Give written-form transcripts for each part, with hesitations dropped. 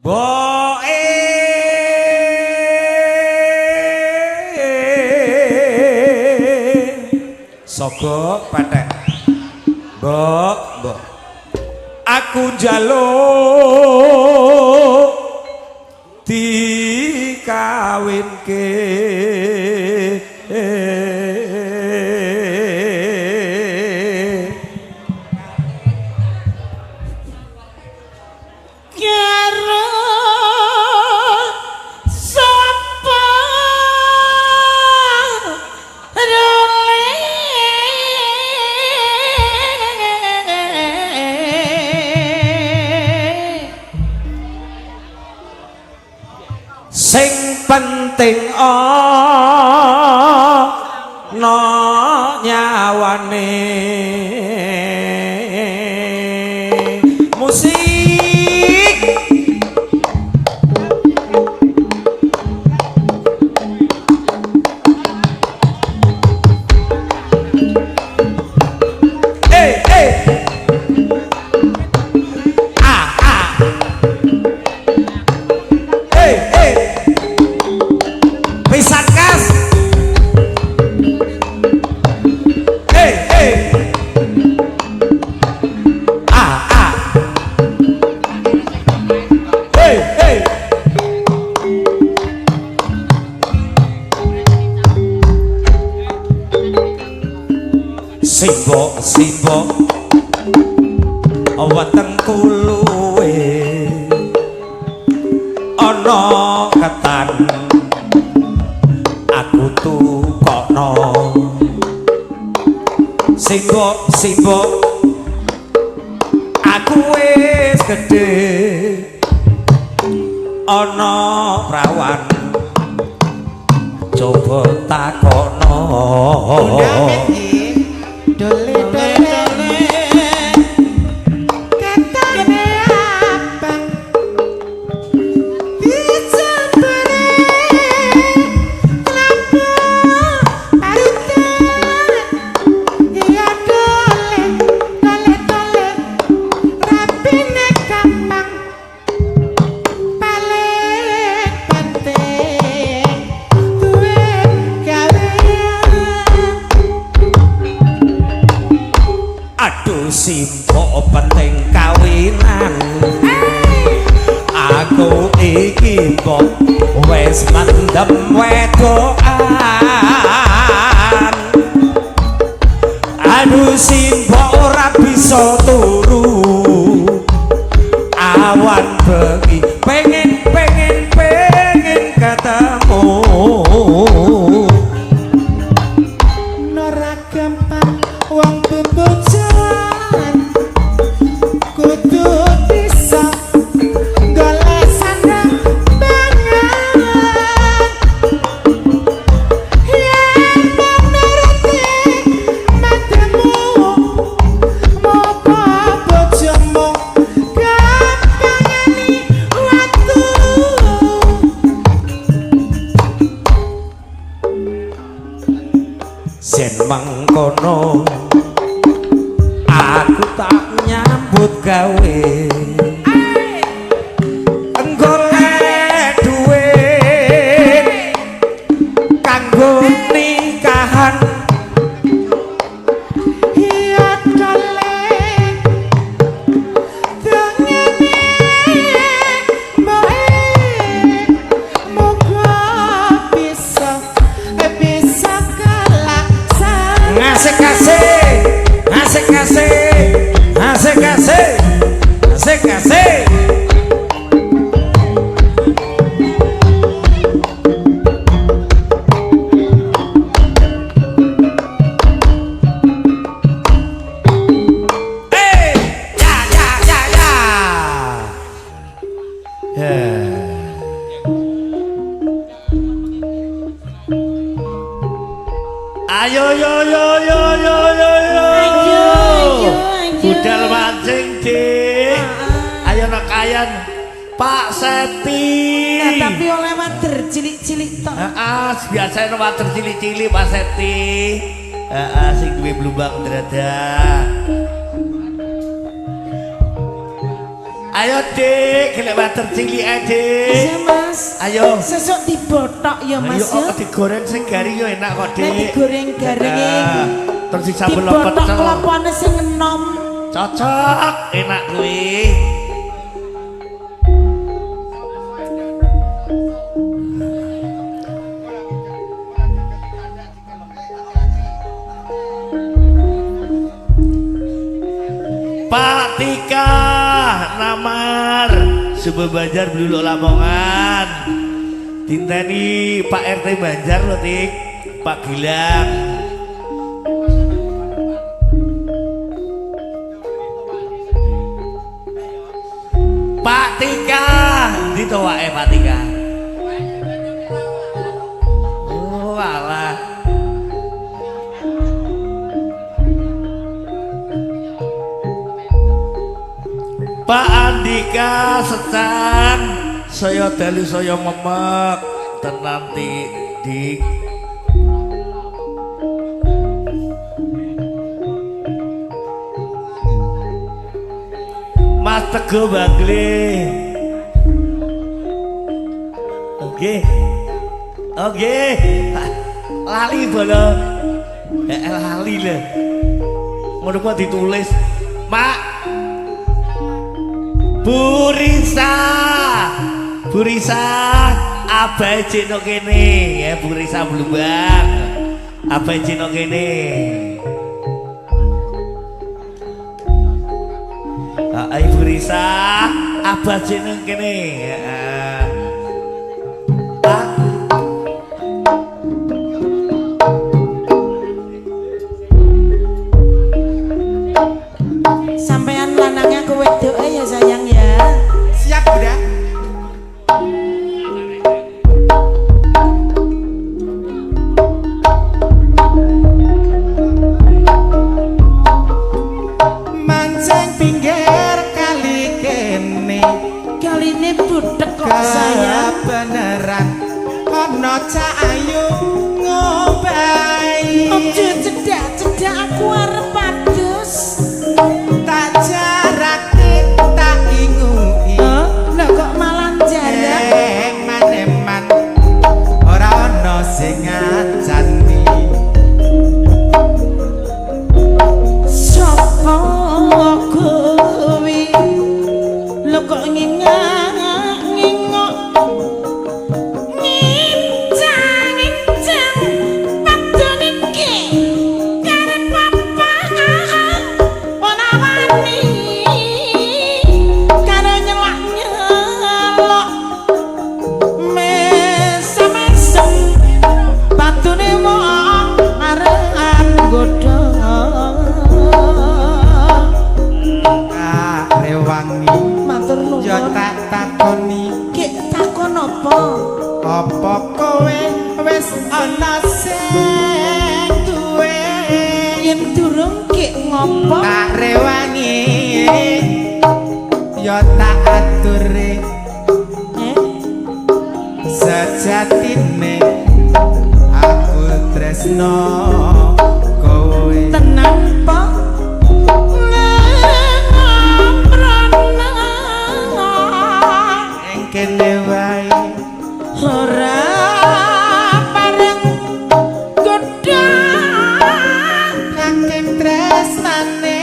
Boe sogok patek. Mbok, mbok. Aku njaluk dikawinke. Karo sapa role Sing penting ana nyawane. Musik. Eh eh. Ah ah. Eh eh. Pisan kas. Eh eh. Ah ah. Eh eh. Simbok simbok wetengku luwe ana ketan aku tukokno. Simbok simbok aku wis gedhe ana prawan coba takono. Bunda Amit nggih. Dole dole katane abang dijembere kelapa parutan. Iya dole dole dole rapine gampang paling penting duwe gawean. Aduh simbok penting kawinan. Aku iki mbok wis mendem wedokan. Aduh simbok ora bisa turu awan bengi pengen pengen pengen ketemu. Ora gampang wong bebojoan kudu bisa golek sandang pangan. Yen mung nuruti matamu mopo bojomu gampangane watu. Sen mangkono aku tak nyambut gawe golek duit kanggo nikahan. Iya dole dongene mboke muga bisa bisa kelaksanan. Ngasih kasih ngasih kasih ngasih kasih ngasih kasih. Eh, ya ya ya ya. Ayo yo yo yo yo yo yo. Ayo, ayo, ayo. Budal mancing, Dik. Ayo nekayan Pak Seti. Nah, tapi oleh wader cilik-cilik tok. Heeh, biasane wader cilik-cilik Pak Seti. Heeh, sing duwe blumbang dradah. Ayo Dik, golek water cilik ae Dik. Iya Mas. Ayo. Sesuk dibotok ya Mas Ayo ya. kok digoreng sing garing yo enak kok Dik. Nek digoreng garing Nah, terus disambel dibotok pecel. kelapane sing enom. Cocok, enak kuwi. Pak Tika Namar Sumber Banjar Bluluk Lamongan. Dinteni Pak RT Banjar lho Tik, Pak Gilang. Pak Tika, ndi to wae Pak Tika? Oh, alah. Pak Andika Secang, saya dalu saya memek tenan Dik. Mas Teguh Bagle. Oke. Oke. Lali bolo. Lali lho. Ngono kuwi ditulis. Mak Burisa. Burisa abahe cino kene ya Burisa Blumbang. Abahe cino kene. Ibu Risa, abah jeneng kene. Heeh. Pak. Sampean lanangnya aku wedoke ya sayang ya. Siap, Bunda. Mancing pinggir kali kene. Kaline budhek kok sayang. Kebeneran ana cah ayu ngombai. Ojo cedak-cedak aku arep adus. Tak jarake tak ingui. Hah? Lah kok malah jarak? Eman-eman ora ana sing ngacani. Sopo kuwi? Lho kok ngingak-ngingok? Ngincang-ngincang padune iki karep apa? Ora wani karo nyelak-nyelok mesem-mesem patune wong arep nggodha. Tak rewangi Matur ya nuwun. tak takoni. Ki takon apa? Apa kowe wis ana sing duwe? Yen durung ki ngopo? Tak rewangi ya tak ature. Eh? Sejatine aku tresno kowe. Tenang po. Ing kene wae Ora pareng godha. saking tresnane.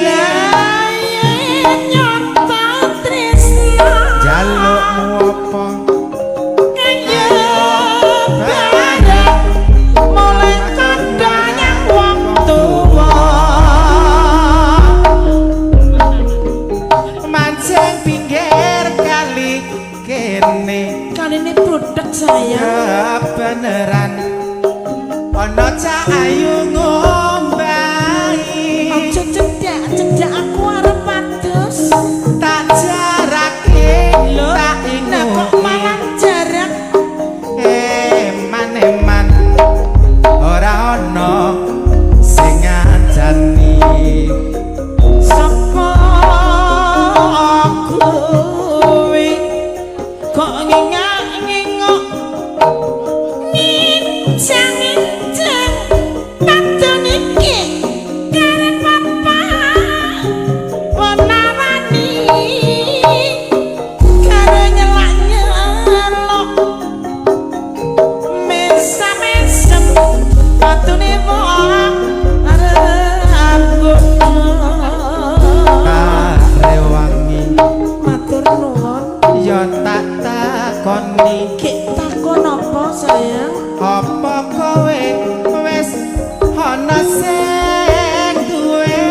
Lah yen nyata tresno Jalukmu apa? kaya bareng mulai kandhane wong tuwa. Mancing pinggir kali kene. Kaline budhek sayang. Kebeneran ana cah ayu ngombai. Ojo cedak-cedak aku arep adus. Tak jarake Lho, tak lah kok ingui. malah jarak? Eman-eman ora ana sing ngajani. Sapa kuwi kok ngingak-ngingok ngincang-ngincang padune iki karep apa ora wani takoni. Ki takon apa sayang? Apa kowe wis ana sing duwe?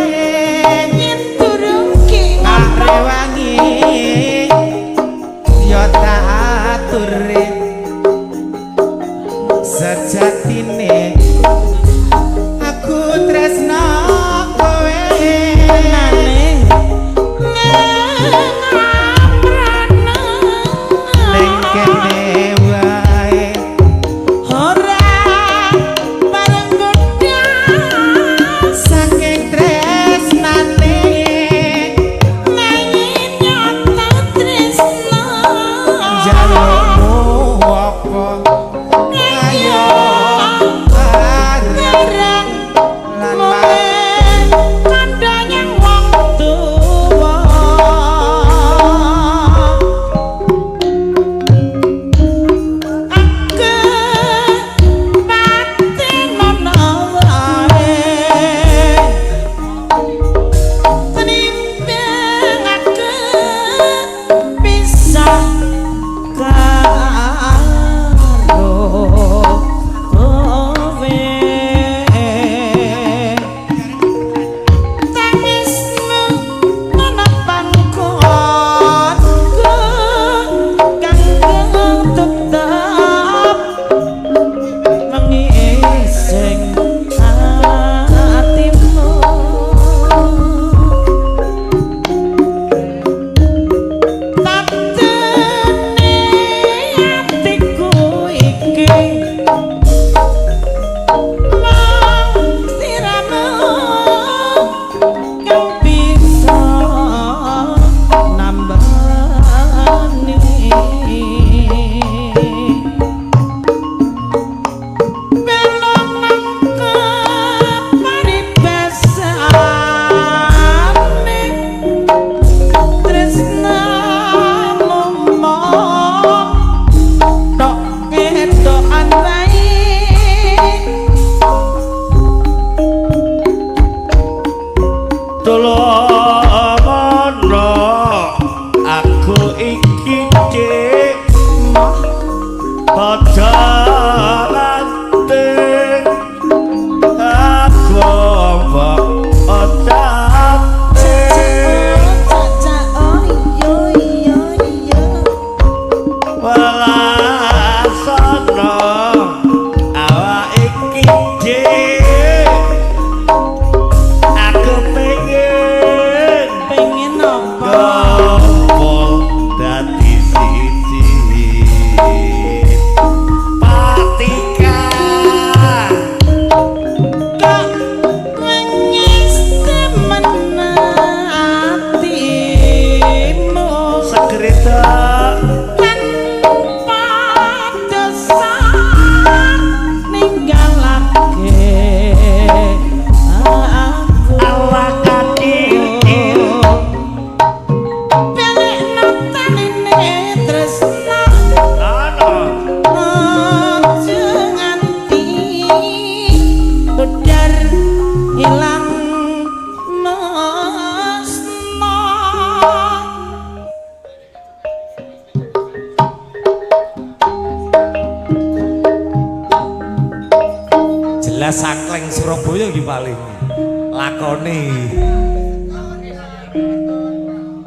Yen durung ki Tak ngono. rewangi ya tak aturi sejatine aku tresno kowe. Tenane ngamrana ning kene wae ora bareng godhang saking tresnane nanging nyata tresno jalukmu apa ayo bareng bareng lan mule kandha nyang wong tuwa. Aku paten ana wae tenimbang aku pisah karo kowe. Tangismu ana pangkonku kang tetep mengising atimu. Tatene atiku iki mung sliramu kang bisa nambani. Belum nangkep paribasane tresnamu mung tok ketokan wae. Tolong aku iki Dik Moh aja lanting aku mbok ocate caca oh iya iya iya. Welasana awak iki Dik aku pengen Pengen apa? Gombol dadi siji Patika Kok wengis temen atimu Segerita tanpa dosa ninggalake aku. Awak katil Belekno taline tresna Ana aja nganti bedar ilang mesno. Jelas sakleng Surabaya iki paling lakone.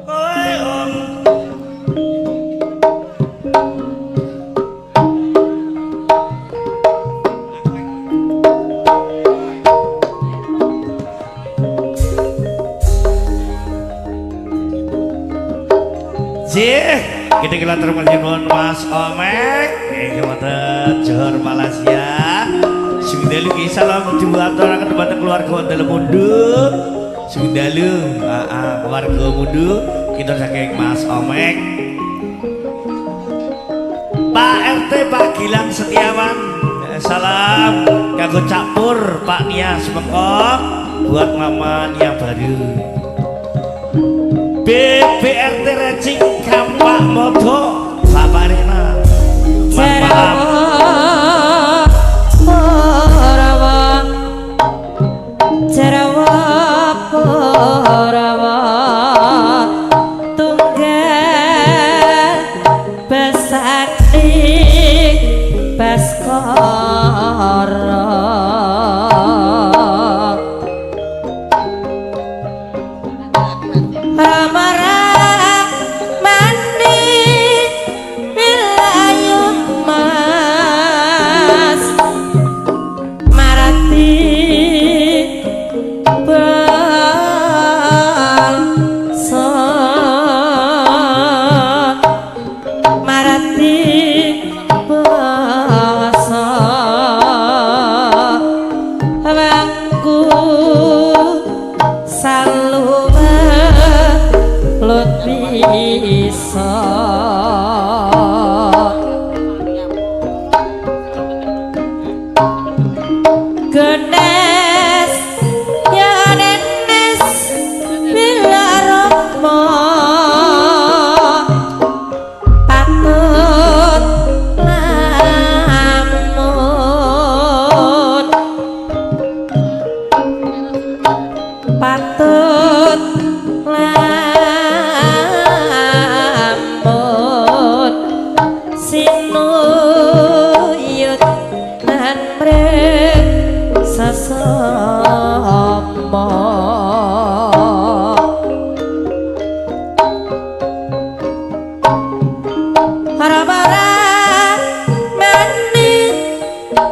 Kowe om Jih, kita kula terima nuwun Mas Omek, inggih wonten Johor Malaysia. Sugeng dalu ki salam diaturaken dhumateng keluarga wonten Mundu. Sugeng dalu, heeh, keluarga Mundu kita saking Mas Omek. Pak RT Pak Gilang Setiawan, salam kanggo Cak Pur, Pak Nias Mekong buat Mama Nia baru. BBRT Racing Kampak Modo Bapak Rena. Malam. Jarawa Jarawa Jarawa tunggal besar. Baskara. Rama ramani wilayu mas marati bangsa marati bangsa wangku saluwa lut bisa. Genes ya nenes bila romo patut lamun patut lamun sinuyut nan mrek sesama. Para-para mani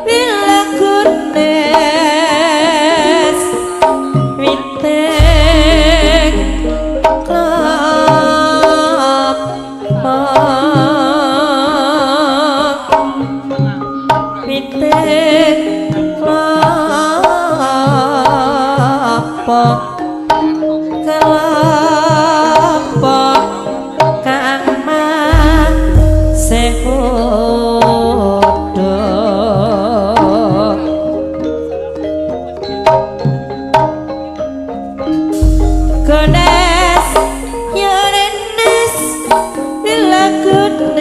bila kunes witek klapa witek klapa kelapa kang masih padha. Genes ya nenes bila genes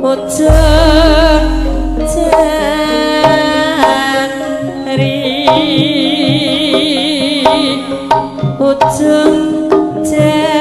ujung jari ujung jari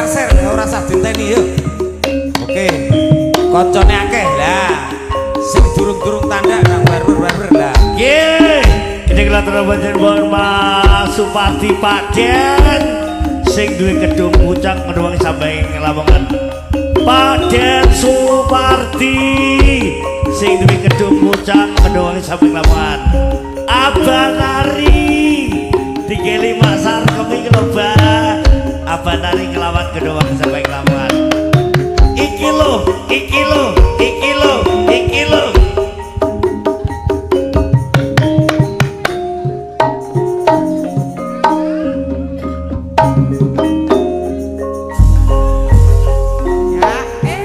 Share-share ora usah diteni yo. Oke. Koncone akeh lah. Sing durung-durung tanda nang barber-barber lah. Nggih. Ini kula terus Mas Supardi Paden sing duwe gedung puncak menuwang sampe ing Lamongan. Paden Supardi sing duwe gedung puncak menuwang sampe ing Lamongan. Abang Ari 35 sarkemi loba. Abang Ari kelawan gedung sampe ing Lamongan. Iki lho, iki lho, iki lho, iki lho. Ya, eh.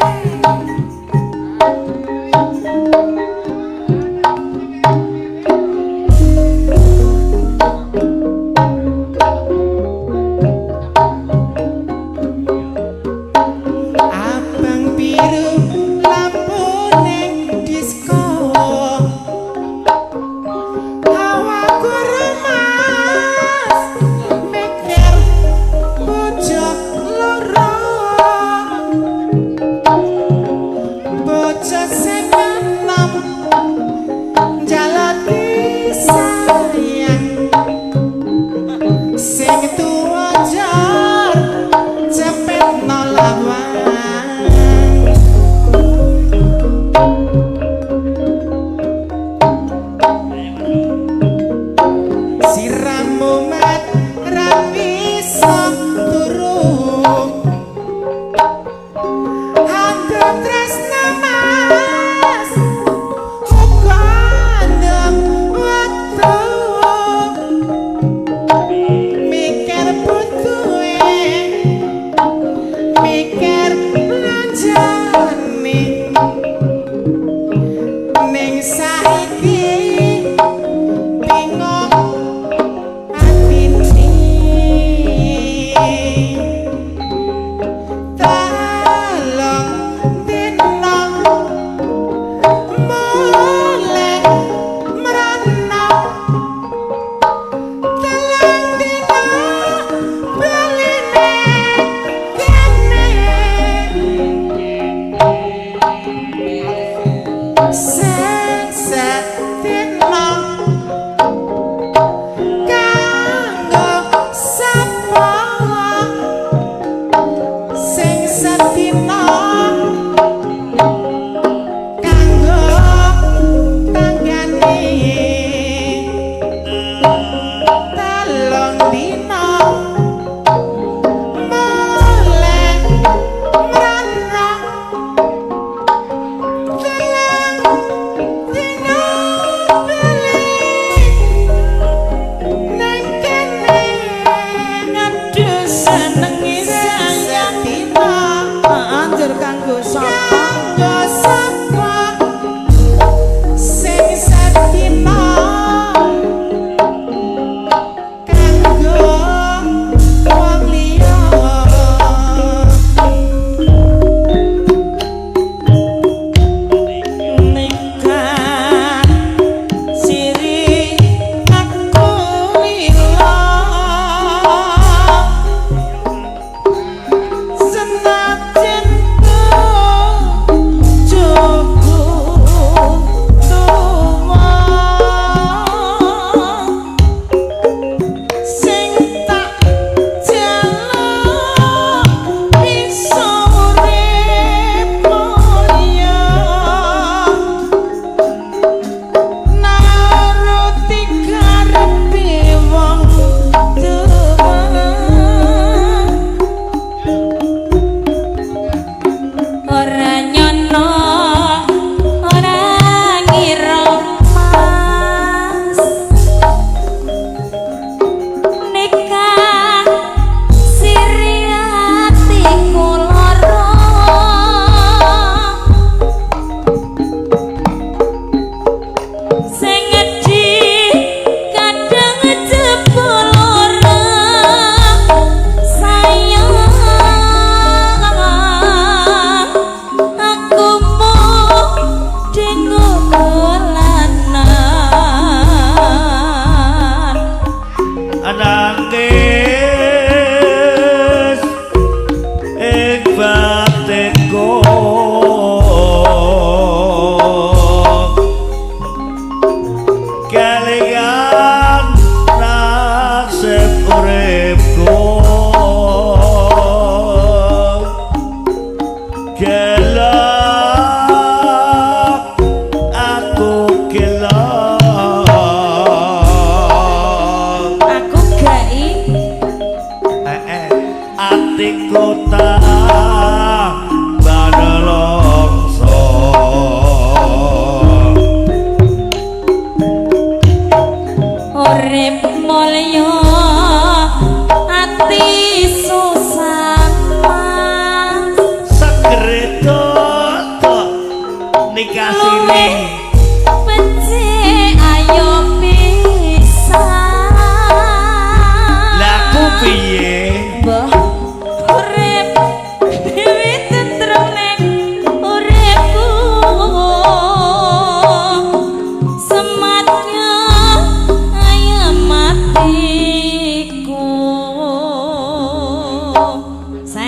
Atiku tambah nelongso. Urip mulya ati susah mas. Segere dodok nikah Luwih siri. Becik ayo pisah. Lah ku piye? Mbah urip dhewe tentrem ning uripku. Sematnya ayam matiku. Se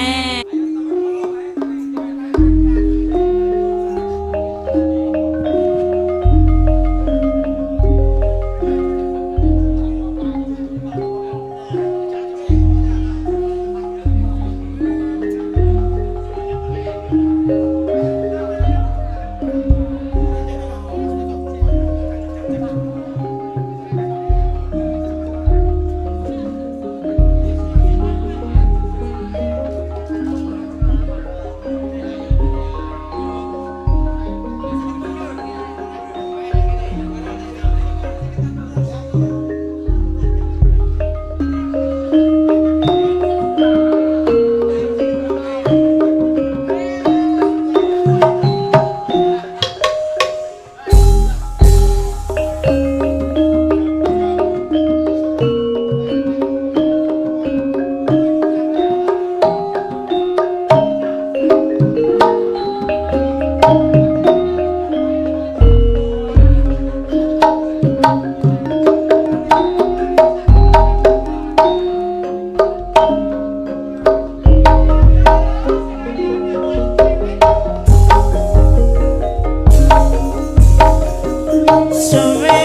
Suwe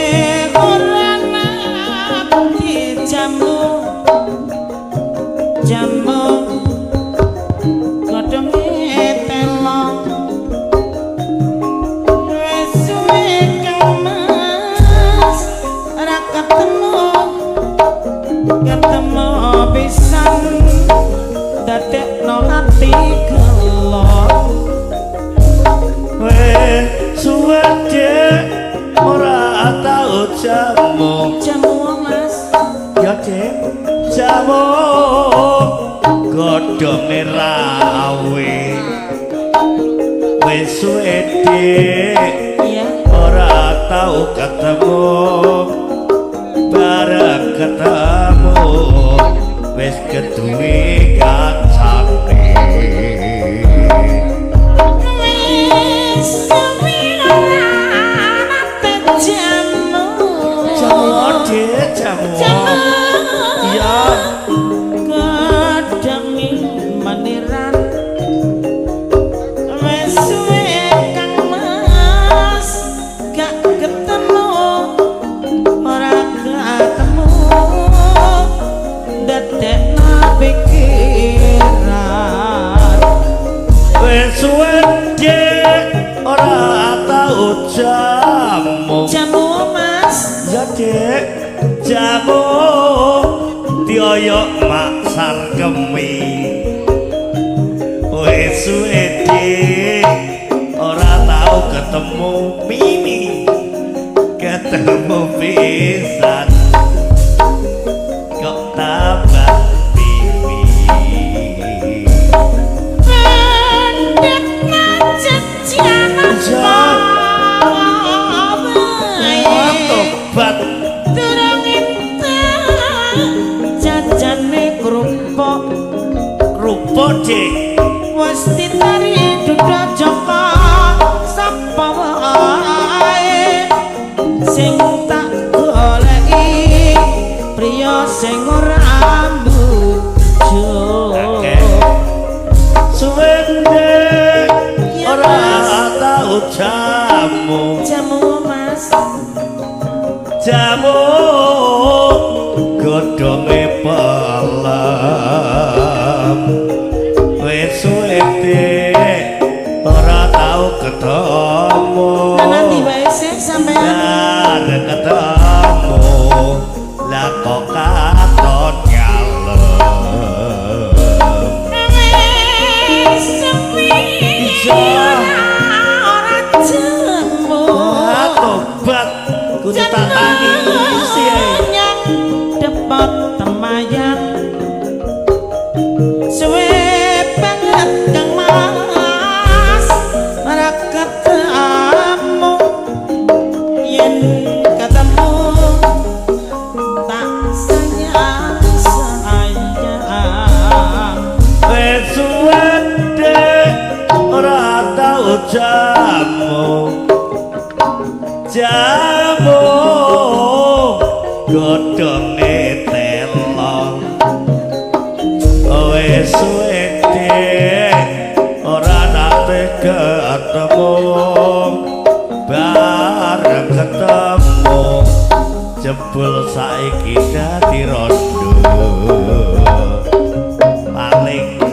ora nate jamu jamu godhonge telo wis suwe kang mas ora ketemu ketemu pisan dadekno ati gelo. Wes suwe Dek ora tau jamu. Jamu mas. Ya Dek, jamu godhonge rawe. Wes suwe Dek Iya. ora tau ketemu. Bareng ketemu wis keduwe kancane. Wis suwe ora nate jamu. Jamu Dek, jamu. Jamu. Iya. Godhonge meniran. Wis suwe kang mas gak ketemu ora ketemu dadekno pikiran. Wes suwe Dek ora tau jamu. Jamu mas. Ya Dek, jamu dioyok mak sarkemi. Wes suwe Dek ora tau ketemu Mimi. Ketemu pisan kok tambah pipi. Pendek ngajejian Ja. apa Tobat. Durung entek jajane kerupuk. Rupa Dek. Wis ditari duda Joko sapa wae sing tak goleki priya sing ora mbujuk. Akeh. Suwe Dek Ya, ora Mas. tau jamu. Jamu mas. Jamu godhonge pelem. Wis suwe Dek ora tau ketemu. Nah, nanti wae sih sampean. Bareng ketemu lah kok katon nyalem. Jamu jamu godhonge telo wis suwe ora nate ketemu, bareng ketemu jebul saiki dadi rondo paling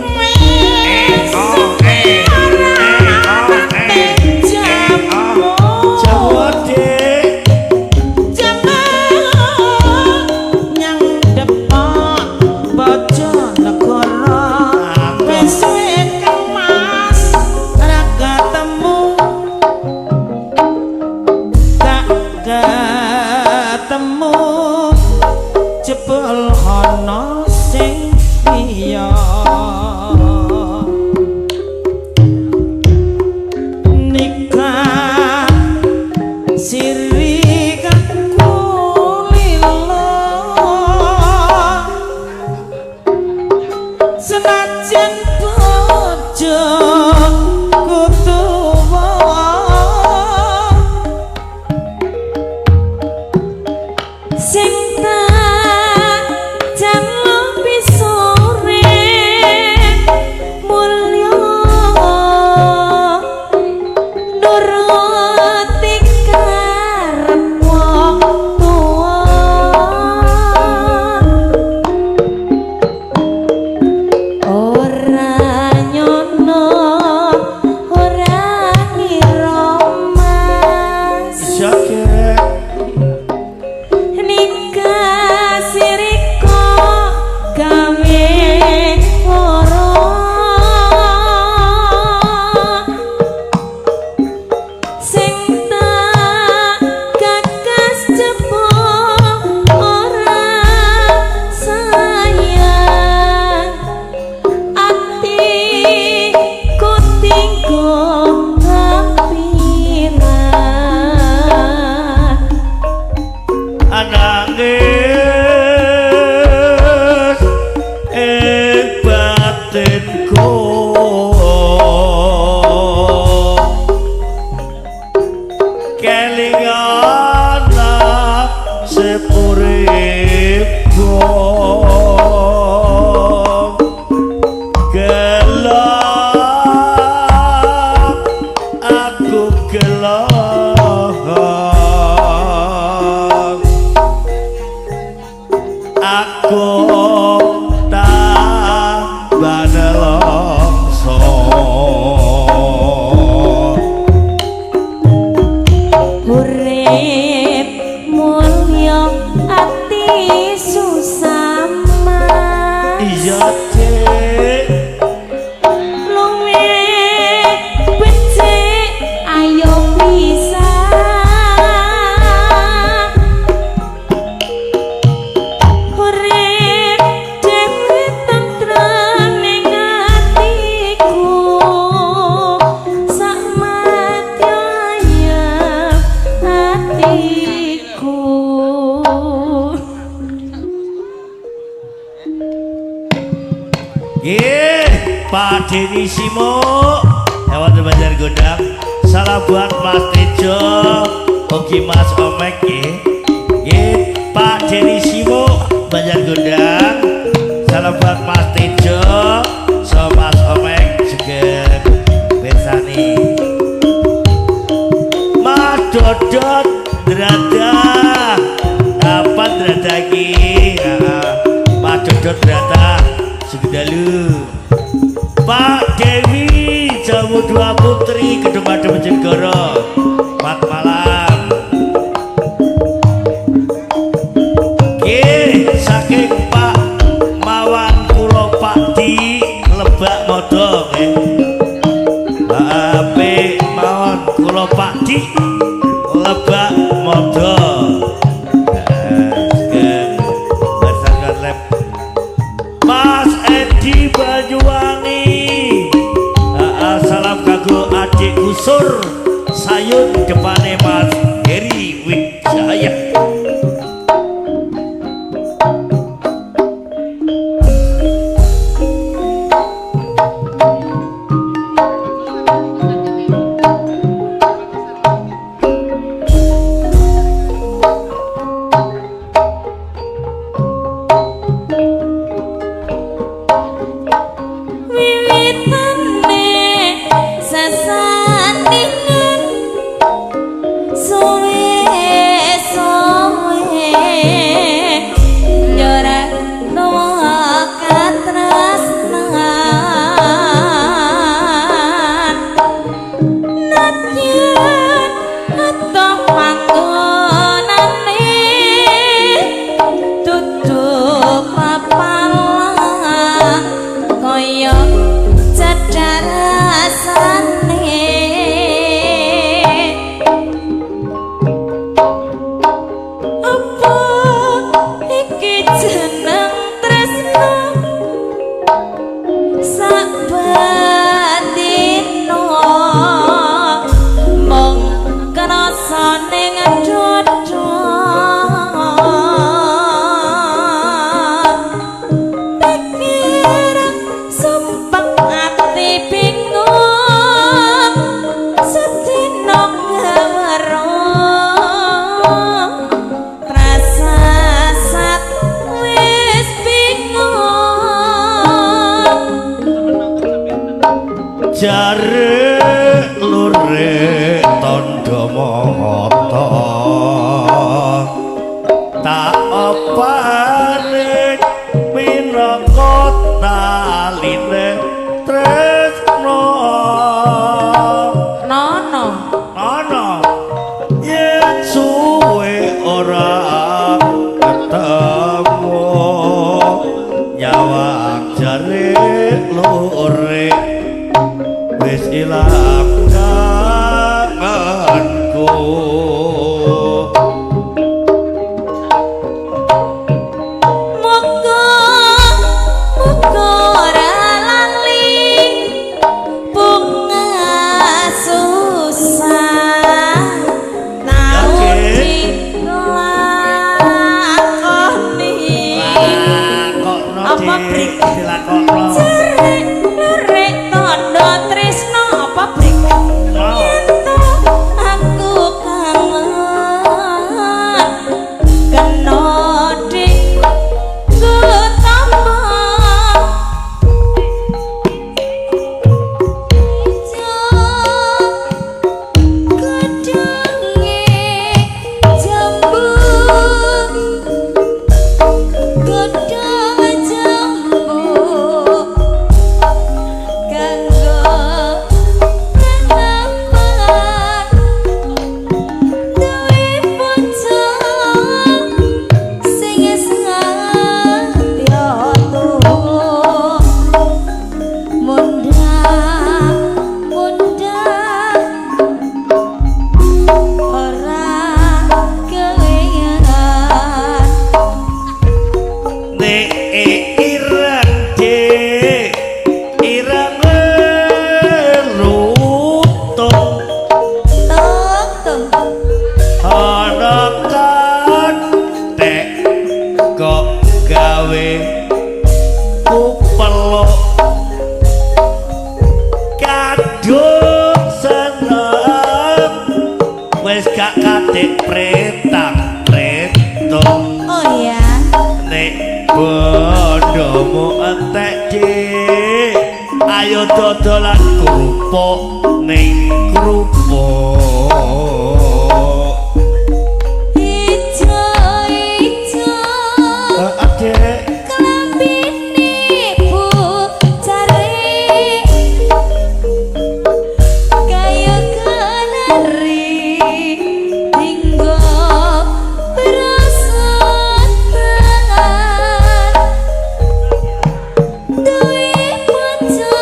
Wiwitane sesandingan suwe suwe nyora nuwa katresnan nadyan atau panggonane tutup papalang kaya cedhak rasane. Apa iki jeneng tresno saben dina mung krasa ning dada pikir sumpek ati bingung sedina kawruh prasasat wis bingung. Jare lure tandha mata tak opane minangka taline tresno. Nono Ana yen suwe ora ketemu nyawang jare lure wis ilang kangenku. Muga muga ora lali bunga susah tau dilakoni. Lakokno. Apa, Dik? Brik? Dilakokno. Jere lure tandha tresno apa brik yen to aku kangen kena dinggo tamba ijo gedhange jambu gedhang jambu kanggo pengaman duwe bojo sing satya tuwa mundhak mundhak ora kelingan. Nek ireng Dik, ireng lutung Tung tung ana kathek kok gawe kupeluk kadung seneng wis gak katik pretang pretung. Oh ya. Nek bondomu entek Dik, ayo dodolan kerupuk ning kerupuk. Ijo ijo Adek klambine bocare kaya kenari dinggo prasetan duwe bojo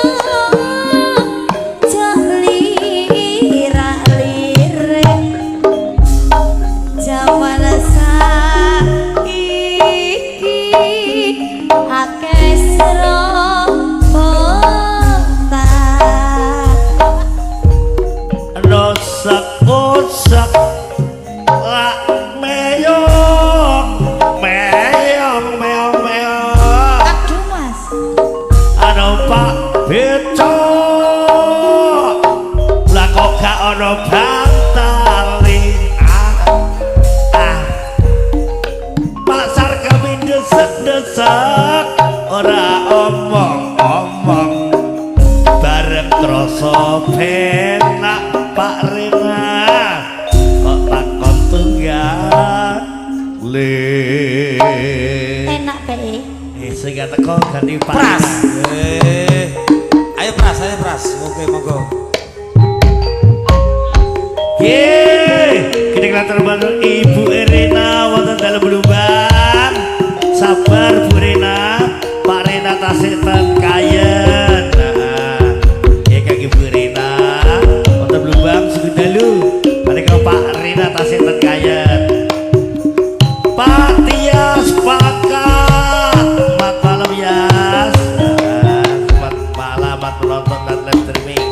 lirak-lirik jaman saiki akeh srobotan. Rosak-rosak lak meyong meyong meyong meyong. Aduh Mas. Ana Pak Beco lah kok gak ana bantali. Ah ah pasar kami desek-desek ora omong-omong. Penak Pak Rena kok takon tunggal le. Enak bae. Eh, sing gak teko ganti Pak Pras. Rena. Eh. Ayo Pras, ayo Pras. Oke, monggo. Yeay, kita kelatar bantu Ibu Irina wonten dalem Blumbang. Sabar Bu Rena, Pak Rena tasih ten Kayen. Nah, nggih kangge Bu Irina wonten Blumbang sugeng dalu. Menika Pak Rena tasih ten Kayen. Pak Tias Pakat, selamat malam Yas. Nah, selamat malam penonton dan live streaming.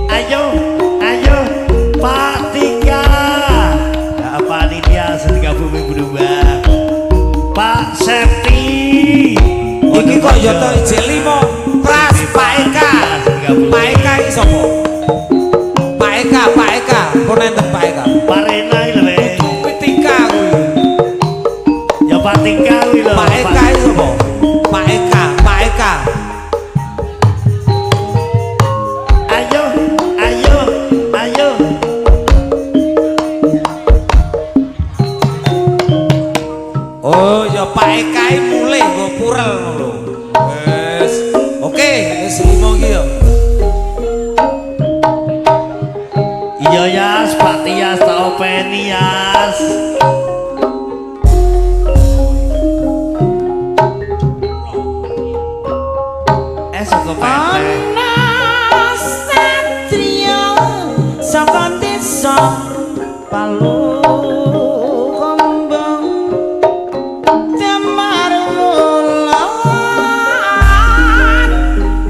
Ayo, ayo, Pak Tika. Ya, panitia setika bumi berubah. Pak Septi. Iki kok ya to ijek 5. Pras Pak Eka. Pak Eka iki sapa? Pak Eka, Pak Eka. Pun enten Pak Eka. Pak Rena iki lho, Weh. Kuwi Tika kuwi. Ya Pak Tika kuwi lho. Pak Eka iki sapa? Pak Eka, Pak Eka. Ayo, ayo, ayo. Oh ya Pak Eka iki mulih nggo purel ngono. Wes. Oke, wis 5 iki ya. Iya Yas, Pak Tias tak openi Yas. Eh, saka PT. Ana satriya saka desa Palukombong Damar wulan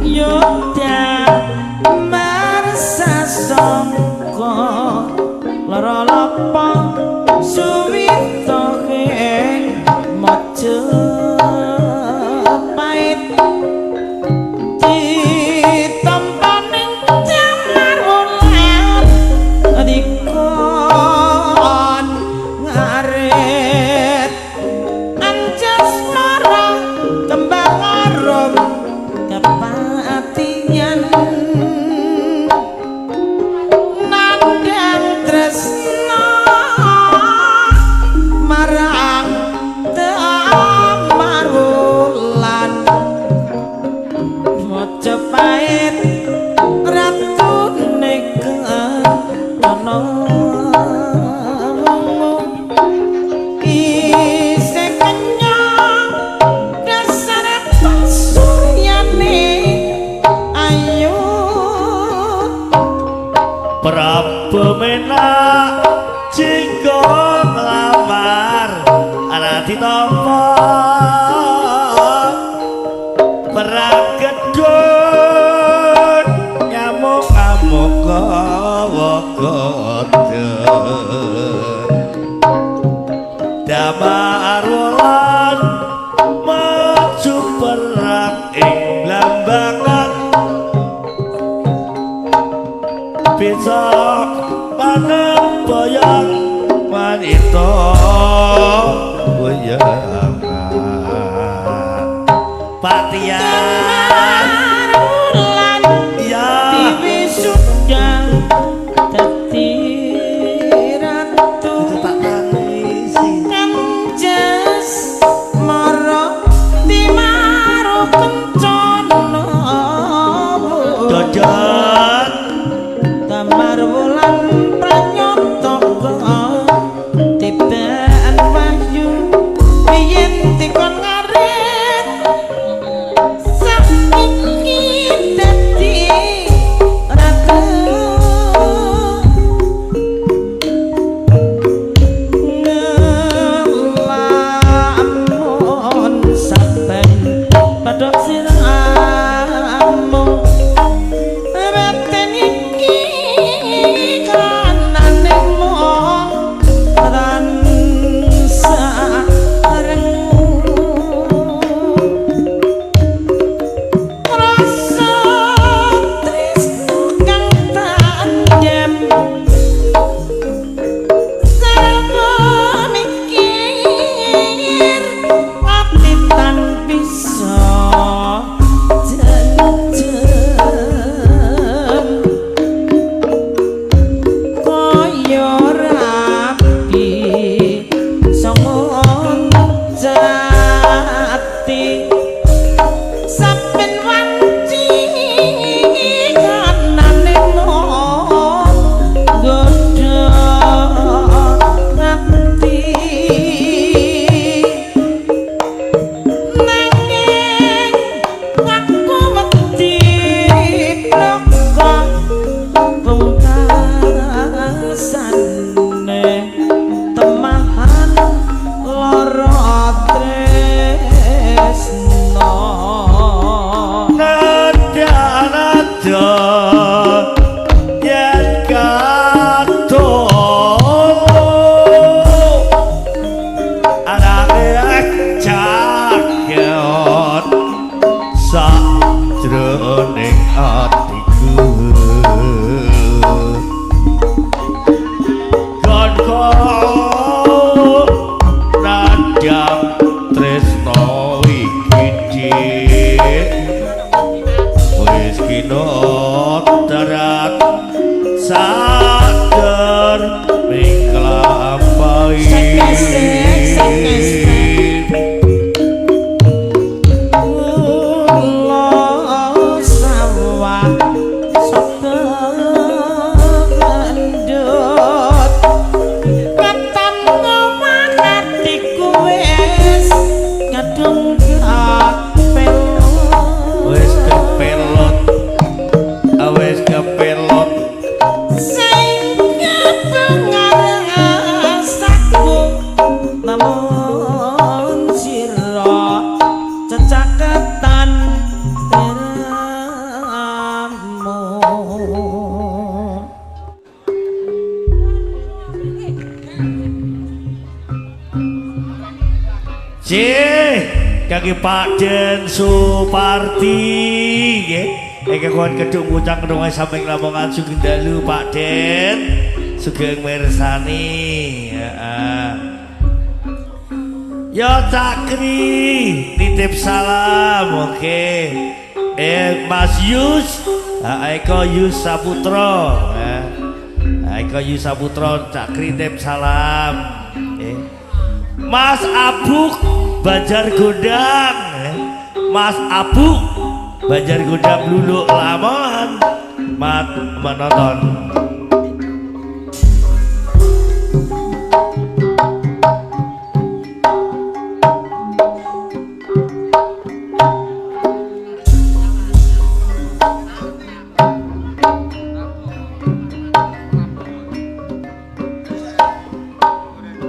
Yoda Marsasongko lara lapa suwita ing Majapahit ditampaning Damar Wulan dikon ngarit Anjasmara kembang arum kepatian nandang tresna marang Damar Wulan Majapahit ratune kencana wungu isih kenyang dasar pasuryane ayu. Prabu Menak jinggo nglamar ana ditampa perang gedhun nyamuk-amuk kawa kodhe Damar Wulan maju perang ing Blambangan bisa panembayan wanita goyangan Patian Damar Wulan iya diwisuda dadi ratu itu tak tangisi Anjas mara timaru kencana dodot Damar Wulan pranyata tibaan wahyu yen dikon ngarit saiki dadi ratu ngelamun saben padha siramu ning atiku. Gonku nadyan tresno iki dik wis kinodrat sadar mingklampahi. Kula sawah sabda kendut katan ngomong atiku wis kadung kapelot. Wis kepelot, wis kepelot. Sing pengarasaku namun sira cecaketan teramu. Cih, kaki Pak Den Suparti nggih. Ingkang wonten Kedung Pucang Kedung samping Lamongan sugeng dalu Pak Den. Sugeng mirsani. Heeh. Ya Cakri, nitip salam. Oke. Mas Yus, Eko Yus Saputra. Eko Yus Saputra Cakri nitip salam. Mas Abuk Banjar Gondang. Mas Abuk Banjar Gondang Luluk Lamongan mat menonton.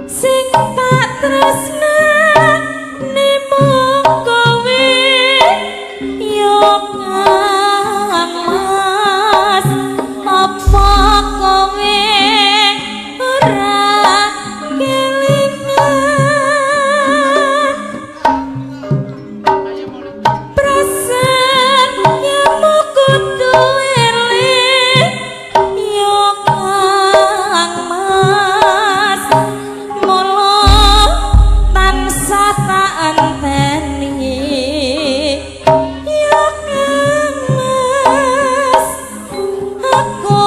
Sing tak tresnani mung kowe yo Kang Mas, apa kowe ora kelingan prasetyamu kudu eling yo Kang Mas, mula tansah tak anteni ya Kang Mas, aku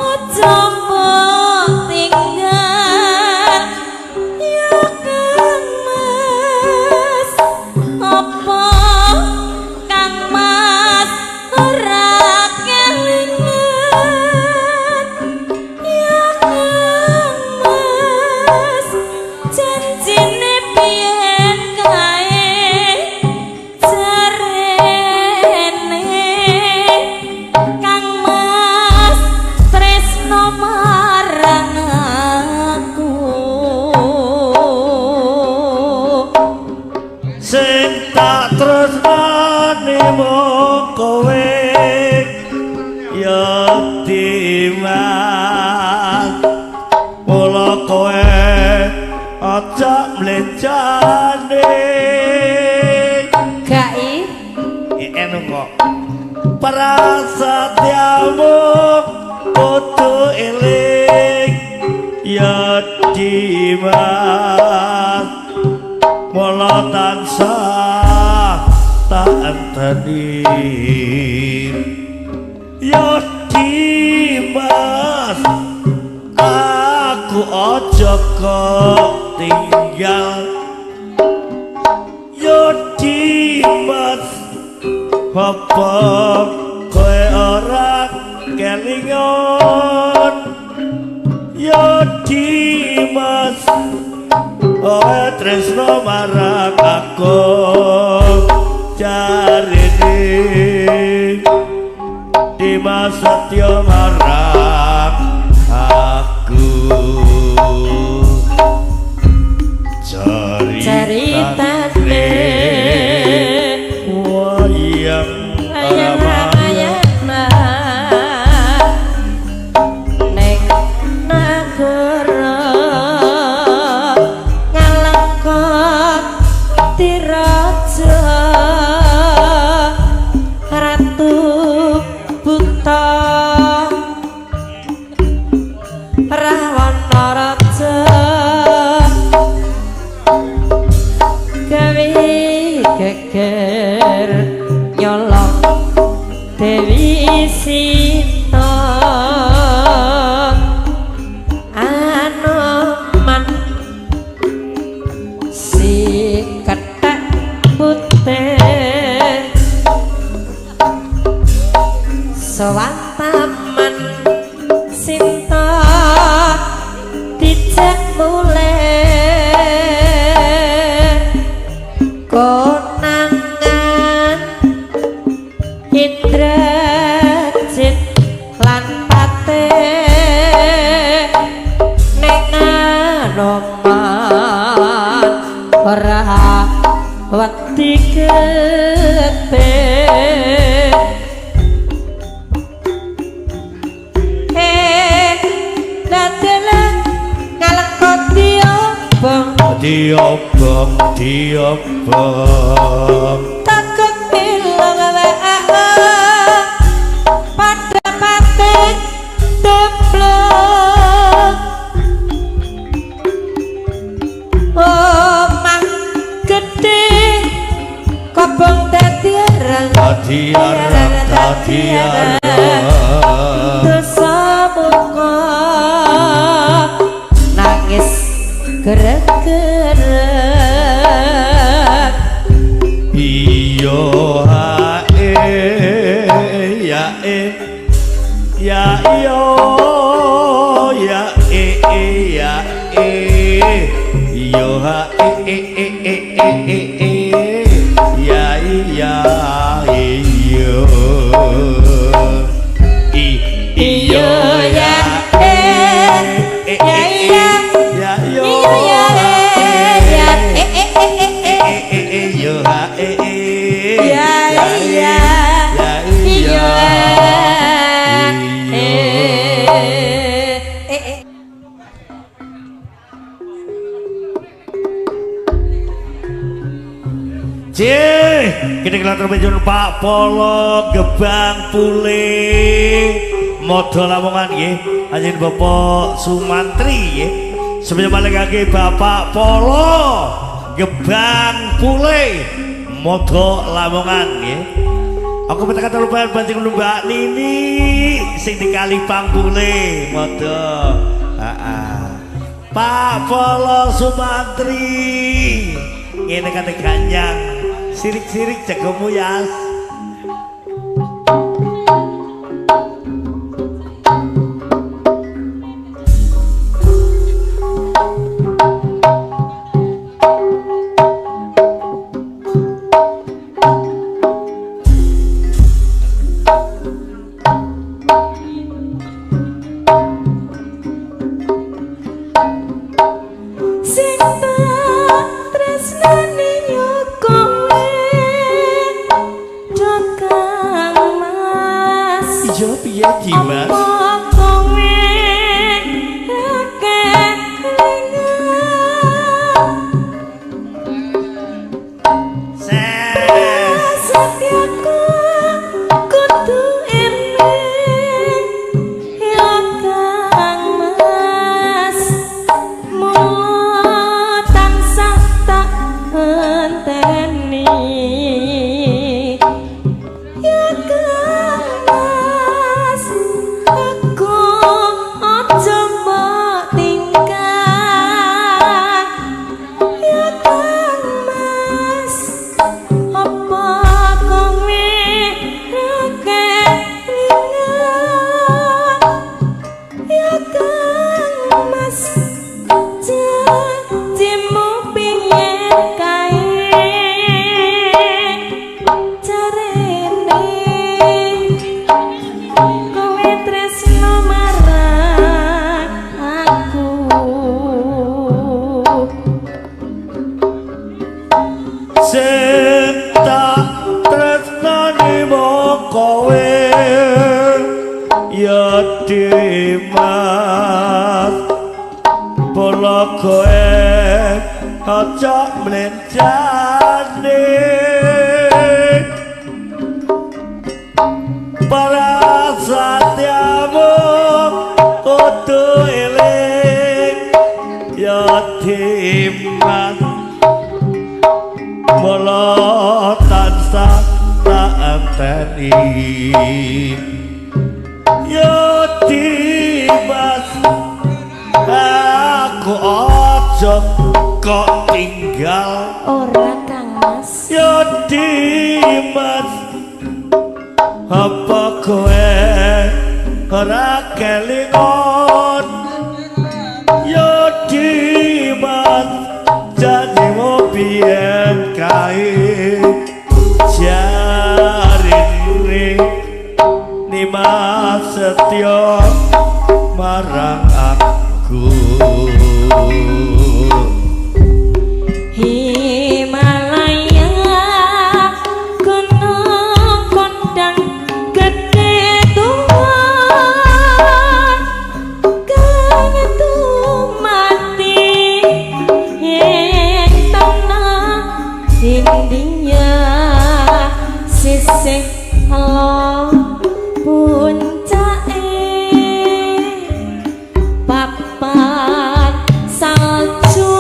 aja mbok tinggal ya Kang Mas, apa Kang Mas ora kelingan ya Kang Mas, janjine biyen kae jarene Kang Mas tresno marang aku. Sing tak tresnani mung kowe ya Dimas, mula kowe aja mlencane. Gak i Enu kok prasetyamu kudu eling ya Dimas, mula tansah tak enteni ya Dimas, aku aja kok tinggal ya Dimas, apa kowe ora kelingan ya Dimas, kowe tresno marang aku jarene Dimas Setyo marang aku. Ceritane wayang Ramayana neng nagara ngalangka tiraja. Kutha Rawana Raja gawe geger nyolong Dewi Sinta Anoman si kethek putih sowan taman Sinta dijak mulih konangan Indrajit lan Patih ning Anoman ora wedi getih. Diobong, diobong. Takut ilang pada pati templon. Omah gede kobong dadi arang, Dadi arang, dadi arang. Dosa muka nangis gerek-gerek. Iyo hae ya e ya iyo ya e e ya e iyo ha e e e e e e e ya iya iyo i iyo ya e ya iya ya iyo iya ya e ya e e e e e e e e yo ha e e ya iya ya iya iya e e e. Cih, kene kelatur penjun Pak Polo Gebang Pule Modo Lamongan nggih, anjen Bapak Sumantri nggih. Sebenarnya balik lagi Bapak Polo Gebang Pule Modo Lamongan nggih. Aku kata lupa pancing Mbak Nini sing di Kalipang Pule Modo. Heeh. Pak Polo Sumantri ngene kate ganyang sirik-sirik jagomu yas. Sing tak tresnani yo kowe Kang Mas. Iya piye Dimas? Apa kowe kelingan Ses. Setiaku kudu eling ya Kang Mas. Mula tansah tak enteni ya Kang Mas. Aku aja mbok tinggal ya Kang Mas. Apa kowe ra kelingan ya Kang Mas? Janjimu piye kae jarene kowe tresno marang aku. Sing tak tresnani mung kowe ya Dimas. Bala kowe aja mlencane para janji. Yo Dimas, aku aja kok tinggal. Ora Kang Mas. Yo Dimas, apa kowe ora kelingan? Yo Dimas, janjimu biyen kae jarine Nimas setya marang aku. Himalaya gunung kondang gede tuwa kang tumati ing tanah India sisih lor puncake papan salju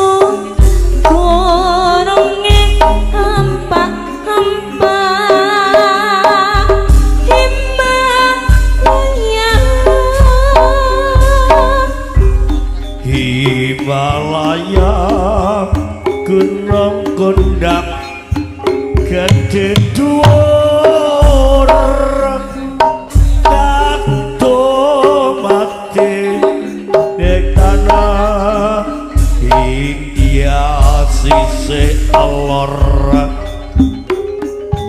gununge hampa-hampa. Himalaya, Himalaya gunung kondang gede dhuwur kang mati ing tanah India sisih lor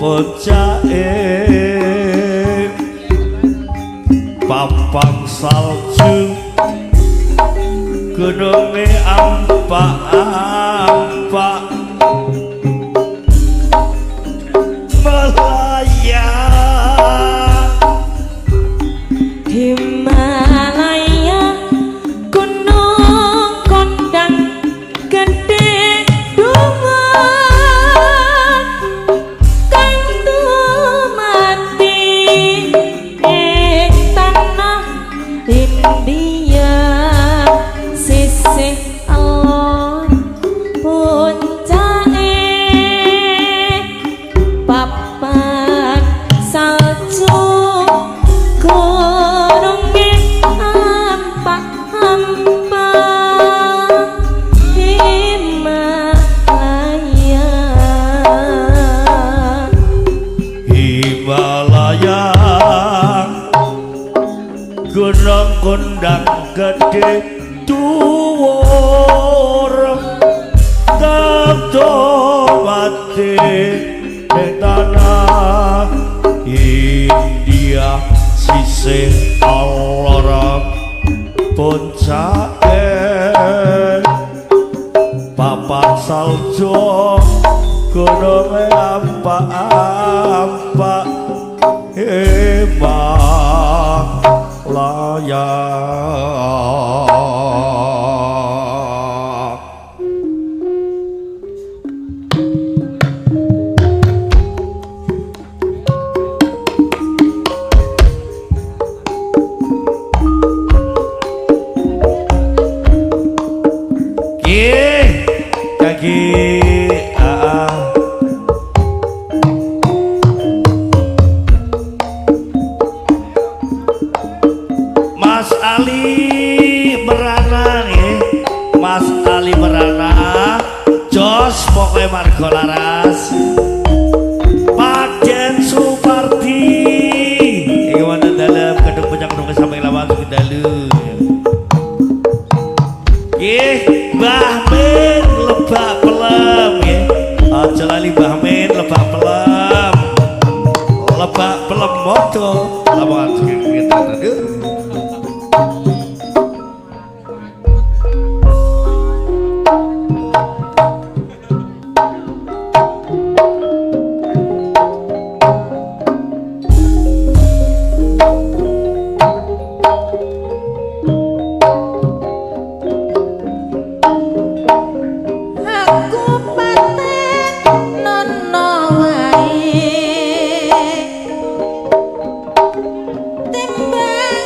puncake papan salju gununge ampak-ampak Malaya. Himalaya gunung kondang gede dhuwur kang tumati ing tanah India sisih lor puncake papan salju gununge hampa-hampa. Himalaya, Himalaya gunung kondang gede dhuwur kang mati ing tanah India sisih lor puncake papan salju gununge ampak-ampak Himalaya. Nggih, kaki Mas Ali Merana nggih. Mas Ali Merana, jos pokoke marga laras. Pak Den Supardi. Iki wonten dalem gedung puncak gedung sampe lawan dalu. Nggih, Mbah Min Lebak Pelem nggih. Aja lali Mbah Min Lebak Pelem. Lebak Pelem moto. Lamongan kita tadi. Aku paten nono wae timbang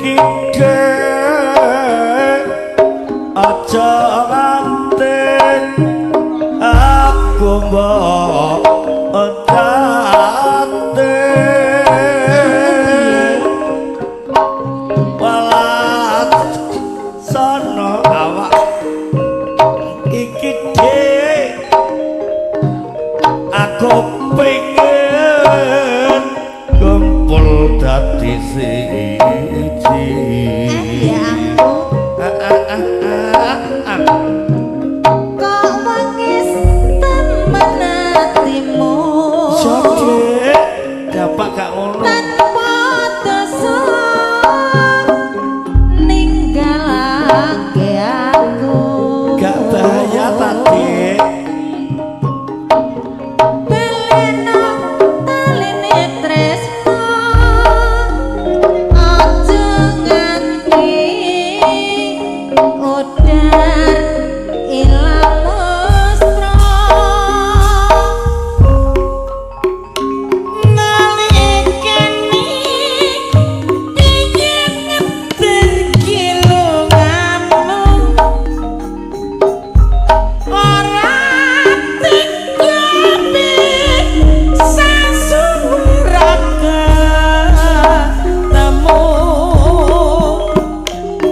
iki Dek, aja nganti aku mbok entate. Welas sono awak iki Dek, aku pengen kumpul dadi siji. Ya ampun. Ah, ah, ah, ah, ah. Kok wangis temen atimu? Soge, dapat gak ngono. Tanpa dosa ninggalake aku. Gak bahaya tadi. Beleno taline tresno, aja nganti udar ilang mesra. Nalikane pengen ngeterke lungamu, ora tega bisa suwera ketemu.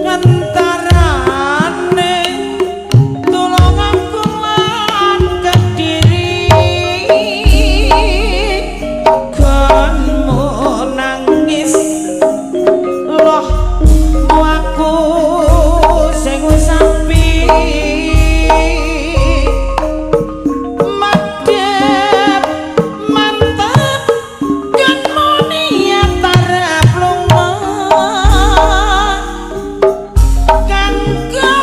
Kentarane Tulungagung lan Kediri, gonmu nangis loh aku sing wis api madhep mantep gonmu niat arep lunga kanggo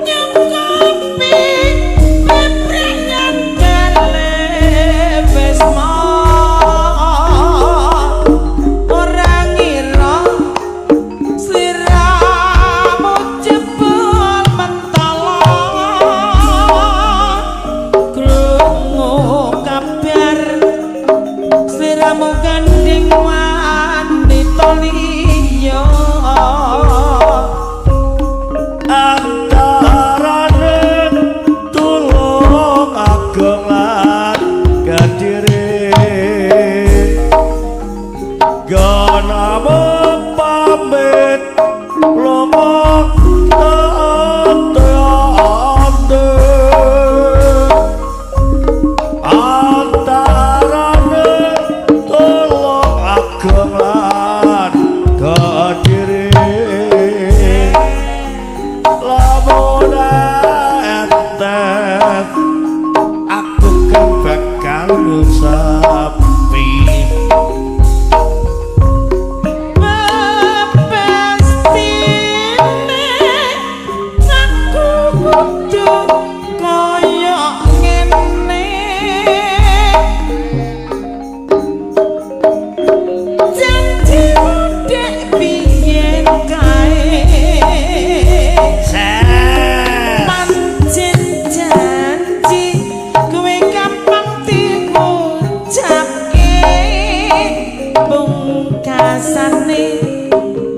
nyukupi peprangan kalebesma. Ora ngira sliramu jebul mentala, krungu kabar sliramu gandeng wanita liya. Antarane Tulungagung lan Kediri, gonamu pamit lunga ante. Antarane Tulungagung lan Kediri, lamun enten aku kan bakal ngusapi. Pepestine aku kudu kaya ngene, janji dek biyen kae. Ses. Pancen janji kowe gampang diucapke, pungkasane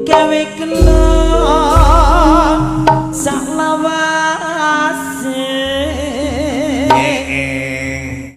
gawe kena saklawase. Eh, eh.